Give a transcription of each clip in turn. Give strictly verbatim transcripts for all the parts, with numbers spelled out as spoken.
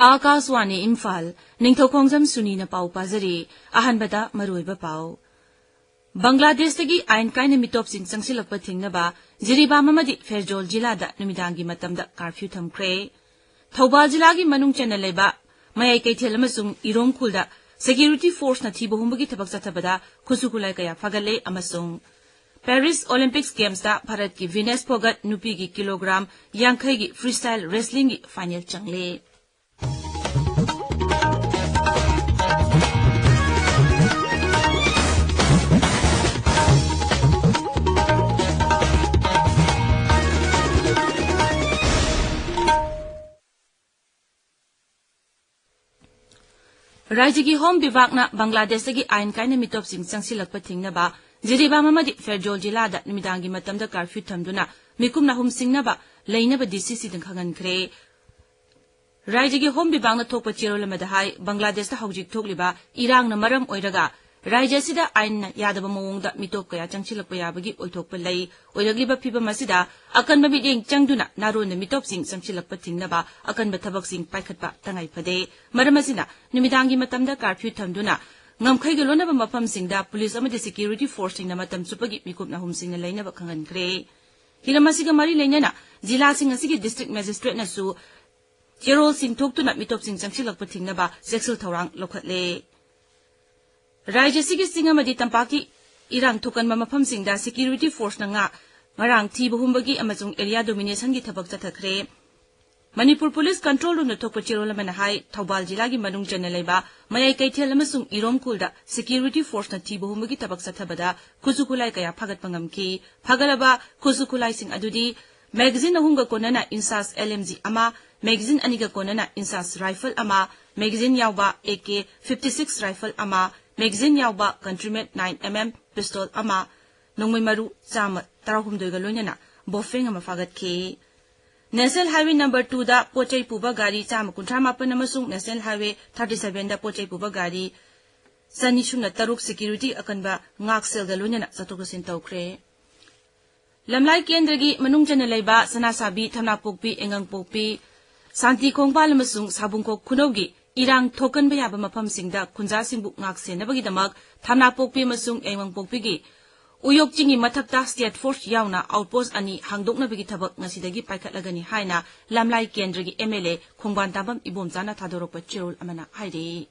ꯑꯥꯀꯥꯁꯋꯥꯅꯤ ꯏꯝꯐꯥꯜ, ꯅꯤꯡꯊꯧꯈꯣꯡꯖꯝ ꯁꯨꯅꯤꯅ ꯄꯥꯎ ꯄꯥꯖꯔꯤ꯫ ꯑꯍꯥꯟꯕꯗ ꯃꯔꯨꯑꯣꯏꯕ ꯄꯥꯎ꯫ ꯕꯪꯒ꯭ꯂꯥꯗꯦꯁꯇꯒꯤ ꯑꯥꯏꯟ ꯀꯥꯏꯅ ꯃꯤꯇꯣꯞꯁꯤꯡ ꯆꯪꯁꯤꯜꯂꯛꯄ ꯊꯤꯡꯅꯕ ꯖꯤꯔꯤꯕꯥꯝ ꯑꯃꯗꯤ ꯐꯦꯔꯖꯣꯜ ꯖꯤꯂꯥꯗ ꯅꯨꯃꯤꯗꯥꯡꯒꯤ ꯃꯇꯝꯗ ꯀꯥꯔꯐ꯭ꯌꯨ ꯊꯝꯈ꯭ꯔꯦ꯫ ꯊꯧꯕꯥꯜ ꯖꯤꯂꯥꯒꯤ ꯃꯅꯨꯡ ꯆꯟꯅ ꯂꯩꯕ ꯃꯌꯥꯏ ꯀꯩꯊꯦꯜ ꯑꯃꯁꯨꯡ ꯏꯔꯣꯝꯈꯨꯜꯗ ꯁꯦꯀ꯭ꯌꯨꯔꯤꯇꯤ ꯐꯣꯔꯁꯅ ꯊꯤꯕ ꯍꯨꯝꯕꯒꯤ ꯊꯕꯛ ꯆꯠꯊꯕꯗ ꯈꯨꯠꯁꯨ ꯈꯨꯠꯂꯥꯏ ꯀꯌꯥ ꯐꯥꯒꯠꯂꯦ ꯑꯃꯁꯨꯡ ꯄꯦꯔꯤꯁ ꯑꯣꯂꯤꯝꯄꯤꯛꯁ ꯒꯦꯝꯁꯇ ꯚꯥꯔꯠꯀꯤ ꯚꯤꯅꯦꯁ ꯐꯣꯒꯠ ꯅꯨꯄꯤꯒꯤ ꯀꯤꯂꯣꯒ꯭ꯔꯥꯝ ꯌꯥꯡꯈꯩꯒꯤ ꯐ꯭ꯔꯤꯁ꯭ꯇꯥꯏꯜ ꯔꯦꯁꯂꯤꯡꯒꯤ ꯐꯥꯏꯅꯦꯜ ꯆꯪꯂꯦ꯫ ꯔꯥꯖ꯭ꯌꯒꯤ ꯍꯣꯝ ꯕꯤꯚꯥꯒꯅ ꯕꯪꯒ꯭ꯂꯥꯗꯦꯁꯇꯒꯤ ꯑꯥꯏꯟ ꯀꯥꯏꯅ ꯃꯤꯇꯣꯞꯁꯤꯡ ꯆꯪꯁꯤꯜꯂꯛꯄ ꯊꯤꯡꯅꯕ ꯖꯤꯔꯤꯕꯥꯝ ꯑꯃꯗꯤ ꯐꯦꯔꯖꯣꯜ ꯖꯤꯂꯥꯗ ꯅꯨꯃꯤꯗꯥꯡꯒꯤ ꯃꯇꯝꯗ ꯀꯥꯔꯐ꯭ꯌꯨ ꯊꯝꯗꯨꯅ ꯃꯤꯀꯨꯞꯅ ꯍꯨꯝꯁꯤꯡꯅꯕ ꯂꯩꯅꯕ ꯗꯤꯁꯤꯁꯤꯗ ꯈꯪꯍꯟꯈ꯭ꯔꯦ꯫ ꯔꯥꯖ꯭ꯌꯒꯤ ꯍꯣꯝ ꯕꯤꯚꯥꯒꯅ ꯊꯣꯛꯄ ꯆꯦꯔꯣꯜ ꯑꯃꯗ ꯍꯥꯏ, ꯕꯪꯒ꯭ꯂꯥꯗꯦꯁꯇ ꯍꯧꯖꯤꯛ ꯊꯣꯛꯂꯤꯕ ꯏꯔꯥꯡꯅ ꯃꯔꯝ ꯑꯣꯏꯔꯒ ꯔꯥꯖ꯭ꯌ ꯑꯁꯤꯗ ꯑꯥꯏꯟꯅ ꯌꯥꯗꯕ ꯃꯑꯣꯡꯗ ꯃꯤꯇꯣꯞ ꯀꯌꯥ ꯆꯪꯁꯤꯜꯂꯛꯄ ꯌꯥꯕꯒꯤ ꯑꯣꯏꯊꯣꯛꯄ ꯂꯩ꯫ ꯑꯣꯏꯔꯛꯂꯤꯕ ꯐꯤꯚꯝ ꯑꯁꯤꯗ ꯑꯀꯟꯕ ꯃꯤꯠꯌꯦꯡ ꯆꯪꯗꯨꯅ ꯅꯥꯔꯣꯟꯗ ꯃꯤꯇꯣꯞꯁꯤꯡ ꯆꯪꯁꯤꯜꯂꯛꯄ ꯊꯤꯡꯅꯕ ꯑꯀꯟꯕ ꯊꯕꯛꯁꯤꯡ ꯄꯥꯏꯈꯠꯄ ꯇꯉꯥꯏ ꯐꯗꯦ꯫ ꯃꯔꯝ ꯑꯁꯤꯅ ꯅꯨꯃꯤꯗꯥꯡꯒꯤ ꯃꯇꯝꯗ ꯀꯥꯔꯐ꯭ꯌꯨ ꯊꯝꯗꯨꯅ ꯉꯝꯈꯩꯒ ꯂꯣꯟꯅꯕ ꯃꯐꯝꯁꯤꯡꯗ ꯄꯨꯂꯤꯁ ꯑꯃꯗꯤ ꯁꯦꯀ꯭ꯌꯨꯔꯤꯇꯤ ꯐꯣꯔꯁꯁꯤꯡꯅ ꯃꯇꯝ ꯆꯨꯞꯄꯒꯤ ꯃꯤꯀꯨꯞꯅ ꯍꯨꯝꯁꯤꯡꯅ ꯂꯩꯅꯕ ꯈꯪꯍꯟꯈ꯭ꯔꯦ꯫ ꯍꯤꯔꯝ ꯑꯁꯤꯒ ꯃꯔꯤ ꯂꯩꯅꯅ ꯖꯤꯂꯥꯁꯤꯡ ꯑꯁꯤꯒꯤ ꯗꯤꯁꯇ꯭ꯔꯤꯛ ꯃꯦꯖꯤꯁꯇ꯭ꯔꯦꯠꯅꯁꯨ ꯆꯦꯔꯣꯜꯁꯤꯡ ꯊꯣꯛꯇꯨꯅ ꯃꯤꯇꯣꯞꯁꯤꯡ ꯆꯪꯁꯤꯜꯂꯛꯄ ꯊꯤꯡꯅꯕ ꯆꯦꯛꯁꯤꯜ ꯊꯧꯔꯥꯡ ꯂꯧꯈꯠꯂꯦ꯫ ꯔꯥꯖ꯭ꯌ ꯑꯁꯤꯒꯤ ꯆꯤꯡ ꯑꯃꯗꯤ ꯇꯝꯄꯥꯛꯀꯤ ꯏꯔꯥꯡ ꯊꯣꯛꯀꯟꯕ ꯃꯐꯝꯁꯤꯡꯗ ꯁꯦꯀ꯭ꯌꯨꯔꯤꯇꯤ ꯐꯣꯔꯁꯅ ꯉꯥ ꯉꯔꯥꯡ ꯊꯤꯕ ꯍꯨꯝꯕꯒꯤ ꯑꯃꯁꯨꯡ ꯑꯦꯔꯤꯌꯥ ꯗꯣꯃꯤꯅꯦꯁꯟꯒꯤ ꯊꯕꯛ ꯆꯠꯊꯈ꯭ꯔꯦ꯫ ꯃꯅꯤꯄꯨꯔ ꯄꯨꯂꯤꯁ ꯀꯟꯇ꯭ꯔꯣꯜ ꯔꯨꯝꯗ ꯊꯣꯛꯄ ꯆꯦꯔꯣꯜ ꯑꯃꯅ ꯍꯥꯏ, ꯊꯧꯕꯥꯜ ꯖꯤꯂꯥꯒꯤ ꯃꯅꯨꯡ ꯆꯟꯅ ꯂꯩꯕ ꯃꯌꯥꯏ ꯀꯩꯊꯦꯜ ꯑꯃꯁꯨꯡ ꯏꯔꯣꯝꯈꯨꯜꯗ ꯁꯦꯀ꯭ꯌꯨꯔꯤꯇꯤ ꯐꯣꯔꯁꯅ ꯊꯤꯕ ꯍꯨꯝꯕꯒꯤ ꯊꯕꯛ ꯆꯠꯊꯕꯗ ꯈꯨꯠꯁꯨ ꯈꯨꯠꯂꯥꯏ ꯀꯌꯥ ꯐꯥꯒꯠꯄ ꯉꯝꯈꯤ꯫ ꯐꯥꯒꯠꯂꯕ ꯈꯨꯠꯁꯨ ꯈꯨꯠꯂꯥꯏꯁꯤꯡ ꯑꯗꯨꯗꯤ ꯃꯦꯒꯥꯖꯤꯟ ꯑꯍꯨꯝꯒ ꯀꯣꯟꯅꯅ ꯏꯟꯁꯥꯁ ꯑꯦꯜ ꯑꯦꯝ ꯖꯤ ꯑꯃ, ꯃꯦꯒꯥꯖꯤꯟ ꯑꯅꯤꯒ ꯀꯣꯟꯅꯅ ꯏꯟꯁꯥꯁ ꯔꯥꯏꯐꯜ ꯑꯃ, ꯃꯦꯒꯥꯖꯤꯟ ꯌꯥꯎꯕ A K fifty six rifle ꯑꯃ, ꯃꯦꯒꯥꯖꯤꯟ ꯌꯥꯎꯕ ꯀꯟꯇ꯭ꯔꯤꯃꯦꯠ ꯅꯥꯏꯟ ꯑꯦꯝ ꯑꯦꯝ ꯄꯤꯁꯇꯣꯜ ꯑꯃ, ꯅꯣꯡꯃꯩ ꯃꯔꯨ ꯆꯥꯝꯃ ꯇꯔꯥꯍꯨꯝꯗꯣꯏꯒ ꯂꯣꯏꯅꯅ ꯕꯣꯐꯦꯡ ꯑꯃ ꯐꯥꯒꯠꯈꯤ꯫ ꯅꯦꯁꯅꯦꯜ ꯍꯥꯏꯋꯦ ꯅꯝꯕꯔ ꯇꯨꯗ ꯄꯣꯠ ꯆꯩ ꯄꯨꯕ ꯒꯥꯔꯤ ꯆꯥꯝꯃ ꯀꯨꯟꯊ꯭ꯔꯥ ꯃꯥꯄꯟ ꯑꯃꯁꯨꯡ ꯅꯦꯁꯅꯦꯜ ꯍꯥꯏꯋꯦ ꯊꯥꯔꯇꯤ ꯁꯚꯦꯟꯗ ꯄꯣꯠ ꯆꯩ ꯄꯨꯕ ꯒꯥꯔꯤ ꯆꯅꯤ ꯁꯨꯞꯅ ꯇꯔꯨꯛ ꯁꯦꯀ꯭ꯌꯨꯔꯤꯇꯤ ꯑꯀꯟꯕ ꯉꯥꯛꯁꯦꯜꯒ ꯂꯣꯏꯅꯅ ꯆꯠꯊꯣꯛ ꯆꯠꯁꯤꯟ ꯇꯧꯈ꯭ꯔꯦ꯫ ꯂꯝꯂꯥꯏ ꯀꯦꯟꯗ꯭ꯔꯒꯤ ꯃꯅꯨꯡ ꯆꯟꯅ ꯂꯩꯕ ꯁꯅꯥꯁꯥꯕꯤ, ꯊꯝꯅꯥꯄꯣꯛꯄꯤ, ꯌꯥꯏꯉꯪꯄꯣꯛꯄꯤ, ꯁꯥꯟꯇꯤ ꯈꯣꯡꯕꯥꯜ ꯑꯃꯁꯨꯡ ꯁꯥꯕꯨꯡꯈꯣꯛ ꯈꯨꯅꯧꯒꯤ ꯏꯔꯥꯡ ꯊꯣꯛꯀꯟꯕ ꯌꯥꯕ ꯃꯐꯝꯁꯤꯡꯗ ꯈꯨꯟꯖꯥꯁꯤꯡꯕꯨ ꯉꯥꯛ ꯁꯦꯟꯅꯕꯒꯤꯗꯃꯛ ꯊꯝꯅꯥꯄꯣꯛꯄꯤ ꯑꯃꯁꯨꯡ ꯌꯥꯏꯉꯪꯄꯣꯛꯄꯤꯒꯤ ꯎꯌꯣꯛ ꯆꯤꯡꯒꯤ ꯃꯊꯛꯇ state force ꯌꯥꯎꯅ outpost ꯑꯅꯤ ꯍꯥꯡꯗꯣꯛꯅꯕꯒꯤ ꯊꯕꯛ ꯉꯁꯤꯗꯒꯤ ꯄꯥꯏꯈꯠꯂꯒꯅꯤ ꯍꯥꯏꯅ ꯂꯝꯂꯥꯏ ꯀꯦꯟꯗ꯭ꯔꯒꯤ MLA ꯈꯣꯡꯕꯥꯟ ꯇꯥꯕꯝ ꯏꯕꯣꯝꯆꯥꯅ ꯊꯥꯗꯣꯔꯛꯄ ꯆꯦꯔꯣꯜ ꯑꯃꯅ ꯍꯥꯏꯔꯤ꯫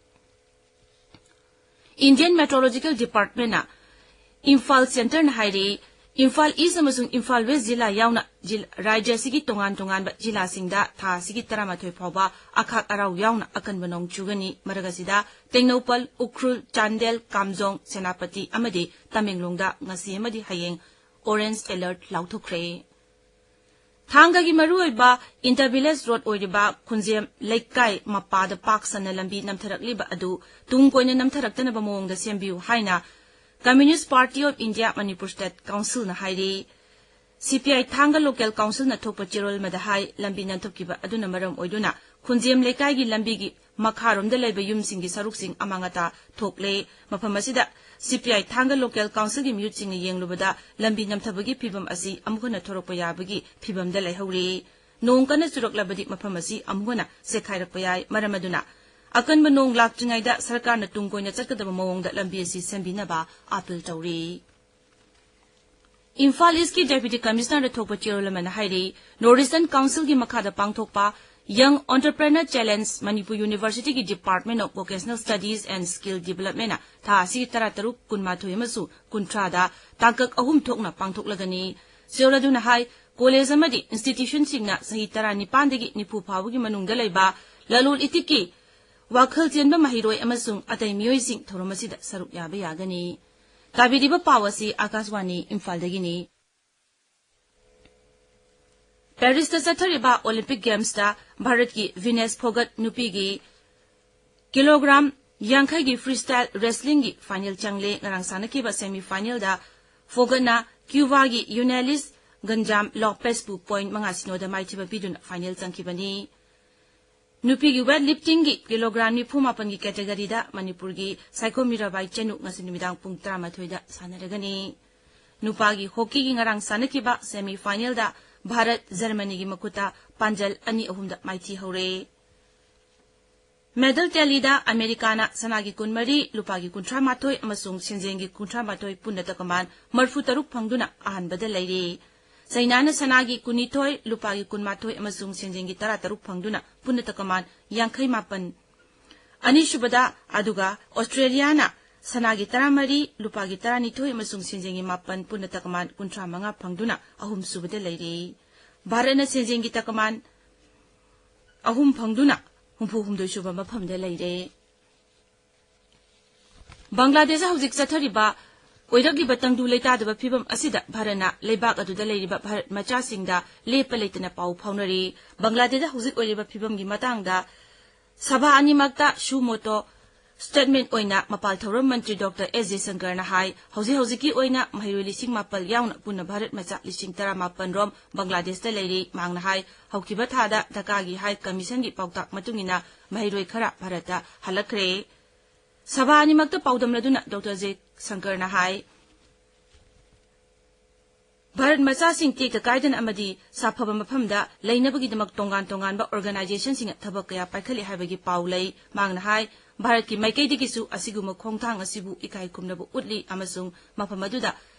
Indian Meteorological Departmentꯅ ꯏꯝꯐꯥꯜ centreꯅ ꯍꯥꯏꯔꯤ, ꯏꯝꯐꯥꯜ East ꯑꯃꯁꯨꯡ ꯏꯝꯐꯥꯜ West ꯖꯤꯂꯥ ꯌꯥꯎꯅ ꯖꯤꯜ-, ꯔꯥꯖ꯭ꯌ ꯑꯁꯤꯒꯤ ꯇꯣꯉꯥꯟ ꯇꯣꯉꯥꯟꯕ ꯖꯤꯂꯥꯁꯤꯡꯗ ꯊꯥ ꯑꯁꯤꯒꯤ ꯇꯔꯥꯃꯥꯊꯣꯏ ꯐꯥꯎꯕ ꯑꯈꯥꯛ ꯑꯔꯥꯎ ꯌꯥꯎꯅ ꯑꯀꯟꯕ ꯅꯣꯡ ꯆꯨꯒꯅꯤ꯫ ꯃꯔꯛ ꯑꯁꯤꯗ ꯇꯦꯡꯅꯧꯄꯜ, ꯎꯈ꯭ꯔꯨꯜ, ꯆꯥꯟꯗꯦꯜ, ꯀꯥꯝꯖꯣꯡ, ꯁꯦꯅꯥꯄꯇꯤ ꯑꯃꯗꯤ ꯇꯃꯦꯡꯂꯣꯡꯗ ꯉꯁꯤ ꯑꯃꯗꯤ ꯍꯌꯦꯡ orange alert ꯂꯥꯎꯊꯣꯛꯈ꯭ꯔꯦ꯫ ꯊꯥꯡꯒꯒꯤ ꯃꯔꯨꯑꯣꯏꯕ inter village road ꯑꯣꯏꯔꯤꯕ ꯈꯨꯟꯖꯦꯝ ꯂꯩꯀꯥꯏ ꯃꯄꯥꯗ ꯄꯥꯛ ꯁꯟꯅ ꯂꯝꯕꯤ ꯅꯝꯊꯔꯛꯂꯤꯕ ꯑꯗꯨ ꯇꯨꯡ ꯀꯣꯏꯅ ꯅꯝꯊꯔꯛꯇꯅꯕ ꯃꯑꯣꯡꯗ ꯁꯦꯝꯕꯤꯌꯨ ꯍꯥꯏꯅ Communist Party of India Manipur State Councilꯅ ꯍꯥꯏꯔꯤ꯫ CPI ꯊꯥꯡꯒ Local Councilꯅ ꯊꯣꯛꯄ ꯆꯦꯔꯣꯜ ꯑꯃꯗ ꯍꯥꯏ, ꯂꯝꯕꯤ ꯅꯝꯊꯣꯛꯈꯤꯕ ꯑꯗꯨꯅ ꯃꯔꯝ ꯑꯣꯏꯗꯨꯅ ꯈꯨꯟꯖꯦꯝ ꯂꯩꯀꯥꯏꯒꯤ ꯂꯝꯕꯤꯒꯤ ꯃꯈꯥꯔꯣꯝꯗ ꯂꯩꯕ ꯌꯨꯝꯁꯤꯡꯒꯤ ꯁꯔꯨꯛꯁꯤꯡ ꯑꯃꯥꯡ ꯑꯇꯥ ꯊꯣꯛꯂꯦ꯫ ꯃꯐꯝ ꯑꯁꯤꯗ CPI ꯊꯥꯡꯒ Local Councilꯒꯤ ꯃꯤꯍꯨꯠꯁꯤꯡꯅ ꯌꯦꯡꯂꯨꯕꯗ ꯂꯝꯕꯤ ꯅꯝꯊꯕꯒꯤ ꯐꯤꯚꯝ ꯑꯁꯤ ꯑꯃꯨꯛ ꯍꯟꯅ ꯊꯣꯔꯛꯄ ꯌꯥꯕꯒꯤ ꯐꯤꯚꯝꯗ ꯂꯩꯍꯧꯔꯦ꯫ ꯅꯣꯡ ꯀꯟꯅ ꯆꯨꯔꯛꯂꯕꯗꯤ ꯃꯐꯝ ꯑꯁꯤ ꯑꯃꯨꯛ ꯍꯟꯅ ꯆꯦꯛꯈꯥꯏꯔꯛꯄ ꯌꯥꯏ꯫ ꯃꯔꯝ ꯑꯗꯨꯅ ꯑꯀꯟꯕ ꯅꯣꯡ ꯂꯥꯛꯇ꯭ꯔꯤꯉꯩꯗ ꯁꯔꯀꯥꯔꯅ ꯇꯨꯡ ꯀꯣꯏꯅ ꯆꯠꯀꯗꯕ ꯃꯑꯣꯡꯗ ꯂꯝꯕꯤ ꯑꯁꯤ ꯁꯦꯝꯕꯤꯅꯕ ꯑꯥꯄꯤꯜ ꯇꯧꯔꯤ꯫ ꯏꯝꯐꯥꯜ Eastꯀꯤ Deputy Commissionerꯗ ꯊꯣꯛꯄ ꯆꯦꯔꯣꯜ ꯑꯃꯅ ꯍꯥꯏꯔꯤ, North Eastern Councilꯒꯤ ꯃꯈꯥꯗ ꯄꯥꯡꯊꯣꯛꯄ Young Entrepreneur Challenge Manipur Universityꯒꯤ Department of Vocational Studies and Skill Developmentꯅ ꯊꯥ ꯑꯁꯤꯒꯤ ꯇꯔꯥꯇꯔꯨꯛ, ꯀꯨꯟꯃꯥꯊꯣꯏ ꯑꯃꯁꯨꯡ ꯀꯨꯟꯊ꯭ꯔꯥꯗ ꯇꯥꯡꯀꯛ ꯑꯍꯨꯝ ꯊꯣꯛꯅ ꯄꯥꯡꯊꯣꯛꯂꯒꯅꯤ꯫ ꯆꯦꯔꯣꯜ ꯑꯗꯨꯅ ꯍꯥꯏ, college ꯑꯃꯗꯤ institutionꯁꯤꯡꯅ ꯆꯍꯤ ꯇꯔꯥꯅꯤꯄꯥꯟꯗꯒꯤ ꯅꯤꯐꯨ ꯐꯥꯎꯕꯒꯤ ꯃꯅꯨꯡꯗ ꯂꯩꯕ ꯂꯂꯣꯟ ꯏꯇꯤꯛꯀꯤ ꯋꯥꯈꯜ ꯆꯦꯟꯕ ꯃꯍꯩꯔꯣꯏ ꯑꯃꯁꯨꯡ ꯑꯇꯩ ꯃꯤꯑꯣꯏꯁꯤꯡ ꯊꯧꯔꯝ ꯑꯁꯤꯗ ꯁꯔꯨꯛ ꯌꯥꯕ ꯌꯥꯒꯅꯤ꯫ ꯇꯥꯕꯤꯔꯤꯕ ꯄꯥꯎ ꯑꯁꯤ ꯑꯥꯀꯥꯁꯕꯥꯅꯤ ꯏꯝꯐꯥꯜꯗꯒꯤꯅꯤ꯫ ꯄꯦꯔꯤꯁꯇ ꯆꯠꯊꯔꯤꯕ Olympic Gamesꯇ ꯚꯥꯔꯠꯀꯤ ꯚꯤꯅꯦꯁ ꯐꯣꯒꯠ ꯅꯨꯄꯤꯒꯤ ꯀꯤꯂꯣꯒ꯭ꯔꯥꯝ ꯌꯥꯡꯈꯩꯒꯤ freestyle wrestlingꯒꯤ final ꯆꯪꯂꯦ꯫ ꯉꯔꯥꯡ ꯁꯥꯟꯅꯈꯤꯕ semifinalꯗ ꯐꯣꯒꯠꯅ ꯀ꯭ꯌꯨꯕꯥꯒꯤ ꯌꯨꯅꯦꯂꯤꯁ ꯒꯟꯖꯥꯝ ꯂꯣꯄꯦꯁꯄꯨ point ꯃꯉꯥ ꯁꯤꯅꯣꯗ ꯃꯥꯏꯊꯤꯕ ꯄꯤꯗꯨꯅ final ꯆꯪꯈꯤꯕꯅꯤ꯫ ꯅꯨꯄꯤꯒꯤ weightliftingꯒꯤ ꯀꯤꯂꯣꯒ꯭ꯔꯥꯝ ꯅꯤꯐꯨ ꯃꯥꯄꯟꯒꯤ categoryꯗ ꯃꯅꯤꯄꯨꯔꯒꯤ ꯁꯥꯏꯈꯣꯝ ꯃꯤꯔꯥꯕꯥꯏ ꯆꯅꯨ ꯉꯁꯤ ꯅꯨꯃꯤꯗꯥꯡ ꯄꯨꯡ ꯇꯔꯥꯃꯥꯊꯣꯏꯗ ꯁꯥꯟꯅꯔꯒꯅꯤ꯫ ꯅꯨꯄꯥꯒꯤ hockeyꯒꯤ ꯉꯔꯥꯡ ꯁꯥꯟꯅꯈꯤꯕ semifinalꯗ ꯚꯥꯔꯠ ꯖꯔꯃꯅꯤꯒꯤ ꯃꯈꯨꯠꯇ ꯄꯥꯟꯖꯜ ꯑꯅꯤ ꯑꯍꯨꯝꯗ ꯃꯥꯏꯊꯤꯍꯧꯔꯦ꯫ ꯃꯦꯗꯜ ꯇꯦꯂꯤꯗ ꯑꯃꯦꯔꯤꯀꯥꯅ ꯁꯅꯥꯒꯤ ꯀꯨꯟꯃꯔꯤ, ꯂꯨꯄꯥꯒꯤ ꯀꯨꯟꯊ꯭ꯔꯥ ꯃꯥꯊꯣꯏ ꯑꯃꯁꯨꯡ ꯁꯦꯟꯖꯦꯡꯒꯤ ꯀꯨꯟꯊ꯭ꯔꯥ ꯃꯥꯊꯣꯏ ꯄꯨꯟꯅ ꯇꯀꯃꯥꯟ ꯃꯔꯐꯨ ꯇꯔꯨꯛ ꯐꯪꯗꯨꯅ ꯑꯍꯥꯟꯕꯗ ꯂꯩꯔꯦ꯫ ꯆꯩꯅꯥꯅ ꯁꯅꯥꯒꯤ ꯀꯨꯟꯅꯤꯊꯣꯏ, ꯂꯨꯄꯥꯒꯤ ꯀꯨꯟꯃꯥꯊꯣꯏ ꯑꯃꯁꯨꯡ ꯁꯦꯟꯖꯦꯡꯒꯤ ꯇꯔꯥ ꯇꯔꯨꯛ ꯐꯪꯗꯨꯅ ꯄꯨꯟꯅ ꯇꯀꯃꯥꯟ ꯌꯥꯡꯈꯩ ꯃꯥꯄꯟ꯫ ꯑꯅꯤꯁꯨꯕꯗ, ꯑꯗꯨꯒ ꯑꯣꯁꯇ꯭ꯔꯦꯂꯤꯌꯥꯅ ꯁꯅꯥꯒꯤ ꯇꯔꯥꯃꯔꯤ, ꯂꯨꯄꯥꯒꯤ ꯇꯔꯥꯅꯤꯊꯣꯏ ꯑꯃꯁꯨꯡ ꯁꯦꯟꯖꯦꯡꯒꯤ ꯃꯥꯄꯟ ꯄꯨꯟꯅ ꯇꯀꯃꯥꯟ ꯀꯨꯟꯊ꯭ꯔꯥ ꯃꯉꯥ ꯐꯪꯗꯨꯅ ꯑꯍꯨꯝꯁꯨꯕꯗ ꯂꯩꯔꯦ꯫ ꯚꯥꯔꯠꯅ ꯁꯦꯟꯖꯦꯡꯒꯤ ꯇꯀꯃꯥꯟ ꯑꯍꯨꯝ ꯐꯪꯗꯨꯅ ꯍꯨꯝꯐꯨ ꯍꯨꯝꯗꯣꯏ ꯁꯨꯕ ꯃꯐꯝꯗ ꯂꯩꯔꯦ꯫ ꯕꯪꯒ꯭ꯂꯥꯗꯦꯁꯇ ꯍꯧꯖꯤꯛ ꯆꯠꯊꯔꯤꯕ ꯑꯣꯏꯔꯛꯂꯤꯕ ꯇꯪꯗꯨ ꯂꯩꯇꯥꯗꯕ ꯐꯤꯕꯝ ꯑꯁꯤꯗ ꯚꯥꯔꯠꯅ ꯂꯩꯕꯥꯛ ꯑꯗꯨꯗ ꯂꯩꯔꯤꯕ ꯚꯥꯔꯠ ꯃꯆꯥꯁꯤꯡꯗ ꯂꯦꯞꯄ ꯂꯩꯇꯅ ꯄꯥꯎ ꯐꯥꯎꯅꯔꯤ꯫ ꯕꯪꯒ꯭ꯂꯥꯗꯦꯁꯇ ꯍꯧꯖꯤꯛ ꯑꯣꯏꯔꯤꯕ ꯐꯤꯕꯝꯒꯤ ꯃꯇꯥꯡꯗ ꯁꯚꯥ ꯑꯅꯤꯃꯛꯇ ꯁꯨ ꯃꯣꯇꯣ ꯁ꯭ꯇꯦꯠꯃꯦꯟꯠ ꯑꯣꯏꯅ ꯃꯄꯥꯜ ꯊꯧꯔꯝ ꯃꯟꯇ꯭ꯔꯤ ꯗꯣꯛꯇꯔ ꯑꯦꯁ ꯖꯌꯁꯪꯀꯔꯅ ꯍꯥꯏ, ꯍꯧꯖꯤꯛ ꯍꯧꯖꯤꯛꯀꯤ ꯑꯣꯏꯅ ꯃꯍꯩꯔꯣꯏ ꯂꯤꯁꯤꯡ ꯃꯥꯄꯜ ꯌꯥꯎꯅ ꯄꯨꯟꯅ ꯚꯥꯔꯠ ꯃꯆꯥ ꯂꯤꯁꯤꯡ ꯇꯔꯥꯃꯥꯄꯜ ꯔꯣꯝ ꯕꯪꯒ꯭ꯂꯥꯗꯦꯁꯇ ꯂꯩꯔꯤ꯫ ꯃꯍꯥꯛꯅ ꯍꯥꯏ, ꯍꯧꯈꯤꯕ ꯊꯥꯗ ꯙꯀꯥꯒꯤ ꯍꯥꯏ ꯀꯃꯤꯁꯟꯒꯤ ꯄꯥꯎꯇꯥꯛ ꯃꯇꯨꯡ ꯏꯟꯅ ꯃꯍꯩꯔꯣꯏ ꯈꯔ ꯚꯥꯔꯠꯇ ꯍꯜꯂꯛꯈ꯭ꯔꯦ꯫ ꯁꯚꯥ ꯑꯅꯤꯃꯛꯇ ꯄꯥꯎꯗꯝꯅꯗꯨꯅ ꯗꯣꯛꯇꯔ ꯖꯌꯁꯪꯀꯔꯅ ꯍꯥꯏ, ꯚꯥꯔꯠ ꯃꯆꯥꯁꯤꯡ ꯇꯦꯛꯇ ꯀꯥꯏꯗꯅ ꯑꯃꯗꯤ ꯁꯥꯐꯕ ꯃꯐꯝꯗ ꯂꯩꯅꯕꯒꯤꯗꯃꯛ ꯇꯣꯉꯥꯟ ꯇꯣꯉꯥꯟꯕ ꯑꯣꯔꯒꯅꯥꯏꯖꯦꯁꯟꯁꯤꯡꯅ ꯊꯕꯛ ꯀꯌꯥ ꯄꯥꯏꯈꯠꯂꯤ ꯍꯥꯏꯕꯒꯤ ꯄꯥꯎ ꯂꯩ꯫ ꯃꯍꯥꯛꯅ ꯍꯥꯏ, ꯚꯥꯔꯠꯀꯤ ꯃꯥꯏꯀꯩꯗꯒꯤꯁꯨ ꯑꯁꯤꯒꯨꯝꯕ ꯈꯣꯡꯊꯥꯡ ꯑꯁꯤꯕꯨ ꯏꯀꯥꯏ ꯈꯨꯝꯅꯕ ꯎꯠꯂꯤ ꯑꯃꯁꯨꯡ ꯃꯐꯝ ꯑꯗꯨꯗ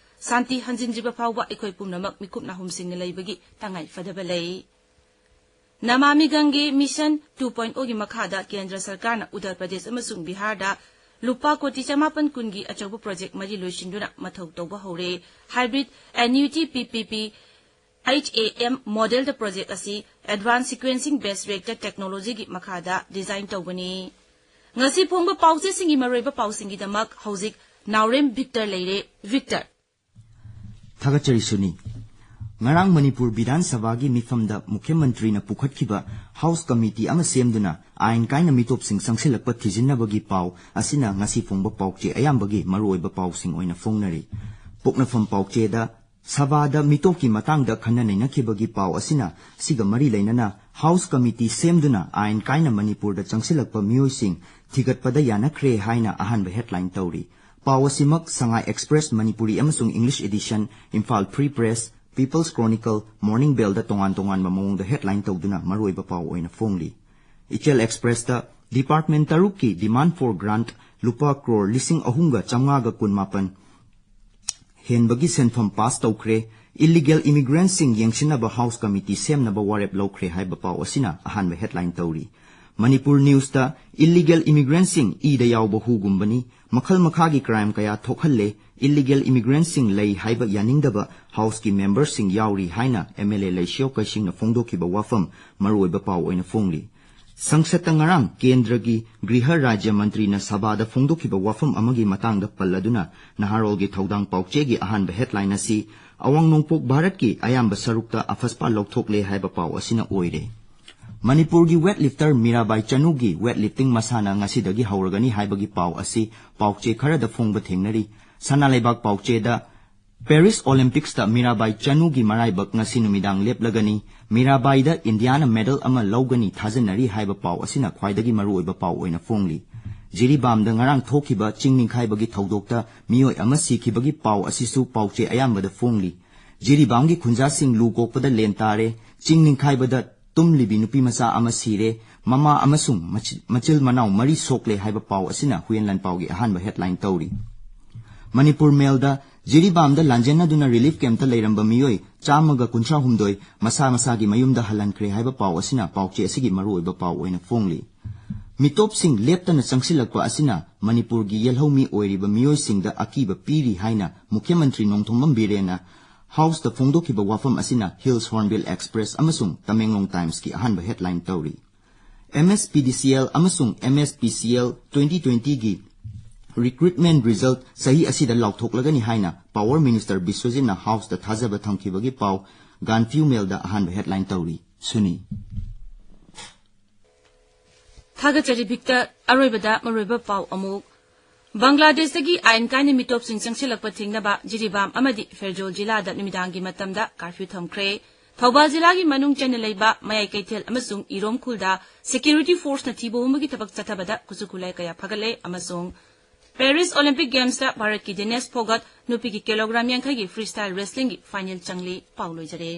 ꯁꯥꯟꯇꯤ ꯍꯟꯖꯤꯟꯗ꯭ꯔꯤꯕ ꯐꯥꯎꯕ ꯑꯩꯈꯣꯏ ꯄꯨꯝꯅꯃꯛ ꯃꯤꯀꯨꯞ ꯅꯥꯍꯨꯝꯁꯤꯡꯅ ꯂꯩꯕꯒꯤ ꯇꯉꯥꯏ ꯐꯗꯕ ꯂꯩ꯫ ꯅꯃꯥꯃꯤ ꯒꯪꯒꯦ ꯃꯤꯁꯟ ꯇꯨ ꯄꯣꯏꯟꯠ ꯑꯣꯒꯤ ꯃꯈꯥꯗ ꯀꯦꯟꯗ꯭ꯔ ꯁꯔꯀꯥꯔꯅ ꯎꯠꯇꯔ ꯄ꯭ꯔꯗꯦꯁ ꯑꯃꯁꯨꯡ ꯕꯤꯍꯥꯔꯗ ꯂꯨꯄꯥ ꯀꯣꯇꯤ ꯆꯃꯥꯄꯟ ꯀꯨꯟꯒꯤ ꯑꯆꯧꯕ ꯄ꯭ꯔꯣꯖꯦꯛ ꯃꯔꯤ ꯂꯣꯏꯁꯤꯟꯗꯨꯅ ꯃꯊꯧ ꯇꯧꯕ ꯍꯧꯔꯦ꯫ Hybrid annuity PPP H A M ꯃꯣꯗꯦꯜꯗ ꯄ꯭ꯔꯣꯖꯦꯛ ꯑꯁꯤ ꯑꯦꯗꯚꯥꯟꯁ ꯁꯤꯀ꯭ꯋꯦꯟꯁꯤꯡ ꯕꯦꯁ ꯚꯦꯛꯇꯔ ꯇꯦꯛꯅꯣꯂꯣꯖꯤꯒꯤ ꯃꯈꯥꯗ ꯗꯤꯖꯥꯏꯟ ꯇꯧꯕꯅꯤ꯫ ꯉꯁꯤ ꯐꯣꯡꯕ ꯄꯥꯎꯆꯦꯁꯤꯡꯒꯤ ꯃꯔꯨꯑꯣꯏꯕ ꯄꯥꯎꯁꯤꯡꯒꯤꯗꯃꯛ ꯍꯧꯖꯤꯛ ꯅꯥꯎꯔꯦꯝ ꯚꯤꯛꯇꯔ ꯂꯩꯔꯦ꯫ ꯚꯤꯛꯇꯔ꯫ ꯊꯥꯒꯠꯆꯔꯤ ꯁꯨꯅꯤ꯫ ꯉꯔꯥꯡ ꯃꯅꯤꯄꯨꯔ ꯕꯤꯙꯥꯟ ꯁꯚꯥꯒꯤ ꯃꯤꯐꯝꯗ ꯃꯨꯈ꯭ꯌ ꯃꯟꯇ꯭ꯔꯤꯅ ꯄꯨꯈꯠꯈꯤꯕ ꯍꯥꯎꯁ ꯀꯃꯤꯇꯤ ꯑꯃ ꯁꯦꯝꯗꯨꯅ ꯑꯥꯏꯟ ꯀꯥꯏꯅ ꯃꯤꯇꯣꯞꯁꯤꯡ ꯆꯪꯁꯤꯜꯂꯛꯄ ꯊꯤꯖꯤꯟꯅꯕꯒꯤ ꯄꯥꯎ ꯑꯁꯤꯅ ꯉꯁꯤ ꯐꯣꯡꯕ ꯄꯥꯎꯆꯦ ꯑꯌꯥꯝꯕꯒꯤ ꯃꯔꯨꯑꯣꯏꯕ ꯄꯥꯎꯁꯤꯡ ꯑꯣꯏꯅ ꯐꯣꯡꯅꯔꯤ꯫ ꯄꯣꯛꯅꯐꯝ ꯄꯥꯎꯆꯦꯗ ꯁꯚꯥꯗ ꯃꯤꯇꯣꯞꯀꯤ ꯃꯇꯥꯡꯗ ꯈꯟꯅ ꯅꯩꯅꯈꯤꯕꯒꯤ ꯄꯥꯎ ꯑꯁꯤꯅ ꯁꯤꯒ ꯃꯔꯤ ꯂꯩꯅꯅ ꯍꯥꯎꯁ ꯀꯃꯤꯇꯤ ꯁꯦꯝꯗꯨꯅ ꯑꯥꯏꯟ ꯀꯥꯏꯅ ꯃꯅꯤꯄꯨꯔꯗ ꯆꯪꯁꯤꯜꯂꯛꯄ ꯃꯤꯑꯣꯏꯁꯤꯡ ꯊꯤꯒꯠꯄꯗ ꯌꯥꯅꯈ꯭ꯔꯦ ꯍꯥꯏꯅ ꯑꯍꯥꯟꯕ ꯍꯦꯗꯂꯥꯏꯟ ꯇꯧꯔꯤ꯫ ꯄꯥꯎ ꯑꯁꯤꯃꯛ ꯁꯉꯥꯏ ꯑꯦꯛꯁꯄ꯭ꯔꯦꯁ ꯃꯅꯤꯄꯨꯔꯤ ꯑꯃꯁꯨꯡ English edition, Imphal free press, People's Chronicle, Morning Bellꯗ ꯇꯣꯉꯥꯟ ꯇꯣꯉꯥꯟꯕ ꯃꯑꯣꯡꯗ headline ꯇꯧꯗꯨꯅ ꯃꯔꯨꯑꯣꯏꯕ ꯄꯥꯎ ꯑꯣꯏꯅ ꯐꯣꯡꯂꯤ꯫ ꯏꯆꯦꯜ Expressꯇ department ꯇꯔꯨꯛꯀꯤ demand for grant ꯂꯨꯄꯥ ꯀ꯭ꯔꯣꯔ ꯂꯤꯁꯤꯡ ꯑꯍꯨꯝꯒ ꯆꯥꯝꯃꯉꯥꯒ ꯀꯨꯟꯃꯥꯄꯟ ꯍꯦꯟꯕꯒꯤ ꯁꯦꯟꯐꯝ pass ꯇꯧꯈ꯭ꯔꯦ꯫ Illegal immigrantꯁꯤꯡ ꯌꯦꯡꯁꯤꯟꯅꯕ House Committee ꯁꯦꯝꯅꯕ ꯋꯥꯔꯦꯞ ꯂꯧꯈ꯭ꯔꯦ ꯍꯥꯏꯕ ꯄꯥꯎ ꯑꯁꯤꯅ ꯑꯍꯥꯟꯕ headline ꯇꯧꯔꯤ꯫ ꯃꯅꯤꯄꯨꯔ Newsꯇ illegal immigrantꯁꯤꯡ ꯏꯗ ꯌꯥꯎꯕ ꯍꯨꯒꯨꯝꯕꯅꯤ, ꯃꯈꯜ ꯃꯈꯥꯒꯤ crime ꯀꯌꯥ ꯊꯣꯛꯍꯜꯂꯦ, illegal immigrantꯁꯤꯡ ꯂꯩ ꯍꯥꯏꯕ ꯌꯥꯅꯤꯡꯗꯕ Houseꯀꯤ memberꯁꯤꯡ ꯌꯥꯎꯔꯤ ꯍꯥꯏꯅ MLA ꯂꯩꯁꯤꯌꯣ ꯀꯩꯁꯤꯡꯅ ꯐꯣꯡꯗꯣꯛꯈꯤꯕ ꯋꯥꯐꯝ ꯃꯔꯨꯑꯣꯏꯕ ꯄꯥꯎ ꯑꯣꯏꯅ ꯐꯣꯡꯂꯤ꯫ ꯁꯪꯁꯠꯇ ꯉꯔꯥꯡ ꯀꯦꯟꯗ꯭ꯔꯒꯤ ꯒ꯭ꯔꯤꯍ ꯔꯥꯖ꯭ꯌ ꯃꯟꯇ꯭ꯔꯤꯅ ꯁꯚꯥꯗ ꯐꯣꯡꯗꯣꯛꯈꯤꯕ ꯋꯥꯐꯝ ꯑꯃꯒꯤ ꯃꯇꯥꯡꯗ ꯄꯜꯂꯗꯨꯅ ꯅꯍꯥꯔꯣꯜꯒꯤ ꯊꯧꯗꯥꯡ ꯄꯥꯎꯆꯦꯒꯤ ꯑꯍꯥꯟꯕ headline ꯑꯁꯤ ꯑꯋꯥꯡ ꯅꯣꯡꯄꯣꯛ ꯚꯥꯔꯠꯀꯤ ꯑꯌꯥꯝꯕ ꯁꯔꯨꯛꯇ ꯑꯐꯁꯄꯥ ꯂꯧꯊꯣꯛꯂꯦ ꯍꯥꯏꯕ ꯄꯥꯎ ꯑꯁꯤꯅ ꯑꯣꯏꯔꯦ꯫ ꯃꯅꯤꯄꯨꯔꯒꯤ weightlifter ꯃꯤꯔꯥꯕꯥꯏ ꯆꯅꯨꯒꯤ weightlifting ꯃꯁꯥꯟꯅ ꯉꯁꯤꯗꯒꯤ ꯍꯧꯔꯒꯅꯤ ꯍꯥꯏꯕꯒꯤ ꯄꯥꯎ ꯑꯁꯤ ꯄꯥꯎꯆꯦ ꯈꯔꯗ ꯐꯣꯡꯕ ꯊꯦꯡꯅꯔꯤ꯫ ꯁꯅꯥ ꯂꯩꯕꯥꯛ ꯄꯥꯎꯆꯦꯗ Paris Olympicsꯇ ꯃꯤꯔꯥꯕꯥꯏ ꯆꯅꯨꯒꯤ ꯃꯔꯥꯏꯕꯛ ꯉꯁꯤ ꯅꯨꯃꯤꯗꯥꯡ ꯂꯦꯞꯂꯒꯅꯤ, ꯃꯤꯔꯥꯕꯥꯏꯗ ꯏꯟꯗꯤꯌꯥꯅ medal ꯑꯃ ꯂꯧꯒꯅꯤ ꯊꯥꯖꯅꯔꯤ ꯍꯥꯏꯕ ꯄꯥꯎ ꯑꯁꯤꯅ ꯈ꯭ꯋꯥꯏꯗꯒꯤ ꯃꯔꯨꯑꯣꯏꯕ ꯄꯥꯎ ꯑꯣꯏꯅ ꯐꯣꯡꯂꯤ꯫ ꯖꯤꯔꯤꯕꯥꯝꯗ ꯉꯔꯥꯡ ꯊꯣꯛꯈꯤꯕ ꯆꯤꯡ ꯅꯤꯡꯈꯥꯏꯕꯒꯤ ꯊꯧꯗꯣꯛꯇ ꯃꯤꯑꯣꯏ ꯑꯃ ꯁꯤꯈꯤꯕꯒꯤ ꯄꯥꯎ ꯑꯁꯤꯁꯨ ꯄꯥꯎꯆꯦ ꯑꯌꯥꯝꯕꯗ ꯐꯣꯡꯂꯤ꯫ ꯖꯤꯔꯤꯕꯥꯝꯒꯤ ꯈꯨꯟꯖꯥꯁꯤꯡ ꯂꯨ ꯀꯣꯛꯄꯗ ꯂꯦꯟ ꯇꯥꯔꯦ, ꯆꯤꯡ ꯅꯤꯡꯈꯥꯏꯕꯗ ꯇꯨꯝꯂꯤꯕꯤ ꯅꯨꯄꯤ ꯃꯆꯥ ꯑꯃ ꯁꯤꯔꯦ, ꯃꯃꯥ ꯑꯃꯁꯨꯡ ꯃꯆꯤ-, ꯃꯆꯤꯜ ꯃꯅꯥꯎ ꯃꯔꯤ ꯁꯣꯛꯂꯦ ꯍꯥꯏꯕ ꯄꯥꯎ ꯑꯁꯤꯅ ꯍꯨꯏꯌꯦꯟ ꯂꯥꯟꯄꯥꯎꯒꯤ ꯑꯍꯥꯟꯕ headline ꯇꯧꯔꯤ꯫ ꯃꯅꯤꯄꯨꯔ Mailꯗ ꯖꯤꯔꯤꯕꯥꯝꯗ ꯂꯥꯟꯖꯦꯟꯅꯗꯨꯅ relief campꯇ ꯂꯩꯔꯝꯕ ꯃꯤꯑꯣꯏ ꯆꯥꯝꯃꯒ ꯀꯨꯟꯊ꯭ꯔꯥ ꯍꯨꯝꯗꯣꯏ ꯃꯁꯥ ꯃꯁꯥꯒꯤ ꯃꯌꯨꯝꯗ ꯍꯜꯍꯟꯈ꯭ꯔꯦ ꯍꯥꯏꯕ ꯄꯥꯎ ꯑꯁꯤꯅ ꯄꯥꯎꯆꯦ ꯑꯁꯤꯒꯤ ꯃꯔꯨꯑꯣꯏꯕ ꯄꯥꯎ ꯑꯣꯏꯅ ꯐꯣꯡꯂꯤ꯫ ꯃꯤꯇꯣꯞꯁꯤꯡ ꯂꯦꯞꯇꯅ ꯆꯪꯁꯤꯜꯂꯛꯄ ꯑꯁꯤꯅ ꯃꯅꯤꯄꯨꯔꯒꯤ ꯌꯦꯜꯍꯧꯃꯤ ꯑꯣꯏꯔꯤꯕ ꯃꯤꯑꯣꯏꯁꯤꯡꯗ ꯑꯀꯤꯕ ꯄꯤꯔꯤ ꯍꯥꯏꯅ ꯃꯨꯈ꯭ꯌ ꯃꯟꯇ꯭ꯔꯤ ꯅꯣꯡꯊꯣꯝꯕꯝ ꯕꯤꯔꯦꯟꯅ Houseꯇ ꯐꯣꯡꯗꯣꯛꯈꯤꯕ ꯋꯥꯐꯝ ꯑꯁꯤꯅ Hills Hornbill Express ꯑꯃꯁꯨꯡ ꯇꯃꯦꯡꯂꯣꯡ Timesꯀꯤ ꯑꯍꯥꯟꯕ headline ꯇꯧꯔꯤ꯫ MSPDCL ꯑꯃꯁꯨꯡ MSPCL twenty twentyꯒꯤ recruitment result ꯆꯍꯤ ꯑꯁꯤꯗ ꯂꯥꯎꯊꯣꯛꯂꯒꯅꯤ ꯍꯥꯏꯅ Power Minister ꯕꯤꯁ꯭ꯋꯖꯤꯠꯅ Houseꯇ ꯊꯥꯖꯕ ꯊꯝꯈꯤꯕꯒꯤ ꯄꯥꯎ Gaanphiu Mailꯗ ꯑꯍꯥꯟꯕ headline ꯇꯧꯔꯤ꯫ ꯁꯨꯅꯤ꯫ ꯊꯥꯒꯠꯆꯔꯤ ꯚꯤꯛꯇꯔ꯫ ꯑꯔꯣꯏꯕꯗ ꯃꯔꯨꯑꯣꯏꯕ ꯄꯥꯎ ꯑꯃꯨꯛ꯫ ꯕꯪꯒ꯭ꯂꯥꯗꯦꯁꯇꯒꯤ ꯑꯥꯏꯟ ꯀꯥꯏꯅ ꯃꯤꯇꯣꯞꯁꯤꯡ ꯆꯪꯁꯤꯜꯂꯛꯄ ꯊꯤꯡꯅꯕ ꯖꯤꯔꯤꯕꯥꯝ ꯑꯃꯗꯤ ꯐꯦꯔꯖꯣꯜ ꯖꯤꯂꯥꯗ ꯅꯨꯃꯤꯗꯥꯡꯒꯤ ꯃꯇꯝꯗ curfew ꯊꯝꯈ꯭ꯔꯦ꯫ ꯊꯧꯕꯥꯜ ꯖꯤꯂꯥꯒꯤ ꯃꯅꯨꯡ ꯆꯟꯅ ꯂꯩꯕ ꯃꯌꯥꯏ ꯀꯩꯊꯦꯜ ꯑꯃꯁꯨꯡ ꯏꯔꯣꯝ ꯈꯨꯜꯗ security forceꯅ ꯊꯤꯕ ꯍꯨꯝꯕꯒꯤ ꯊꯕꯛ ꯆꯠꯊꯕꯗ ꯈꯨꯠꯁꯨ ꯈꯨꯠꯂꯥꯏ ꯀꯌꯥ ꯐꯒꯠꯂꯦ ꯑꯃꯁꯨꯡ ꯄꯦꯔꯤꯁ ꯑꯣꯂꯤꯝꯄꯤꯛ ꯒꯦꯝꯁꯇ ꯚꯥꯔꯠꯀꯤ ꯗꯤꯅꯦꯁ ꯐꯣꯒꯠ ꯅꯨꯄꯤꯒꯤ ꯀꯤꯂꯣꯒ꯭ꯔꯥꯝ ꯌꯥꯡꯈꯩꯒꯤ ꯐ꯭ꯔꯤ ꯁ꯭ꯇꯥꯏꯜ ꯔꯦꯁꯂꯤꯡꯒꯤ ꯐꯥꯏꯅꯦꯜ ꯆꯪꯂꯤ꯫ ꯄꯥꯎ ꯂꯣꯏꯖꯔꯦ꯫